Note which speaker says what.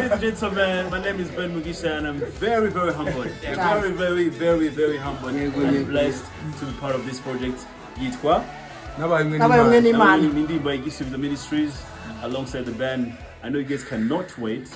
Speaker 1: Ladies and gentlemen, my name is Ben Mugisha and I'm very, very humbled. Very, very, very, very humbled and blessed to be part of this project. Yitwa
Speaker 2: Nabaye umwe.
Speaker 3: Nabaye umwe
Speaker 2: n'Imana.
Speaker 3: n'Imana.
Speaker 1: Indirimbo ya Igisubizo Ministries alongside the band. I know you guys cannot wait.